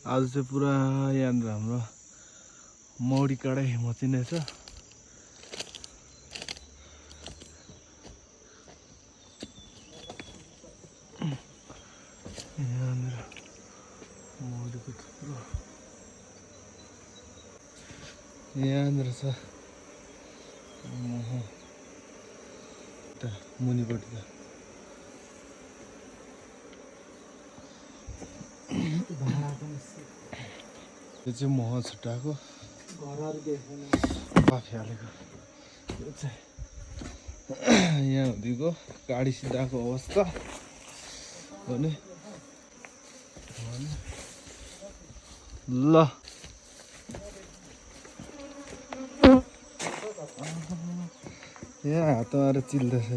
आज चाहिँ पुरा यहाँनिर हाम्रो मौरी काँडै मचिनेछ। यहाँनिर मौरीको थुप्रो यहाँनिर छ। मुनिपट्टि त यो चाहिँ मह छुट्टाएको बाफी हालेको। यो चाहिँ यहाँ हुँदिको गाडी सिधाएको अवस्था भने ल यहाँ हात आएर चिल्दैछ।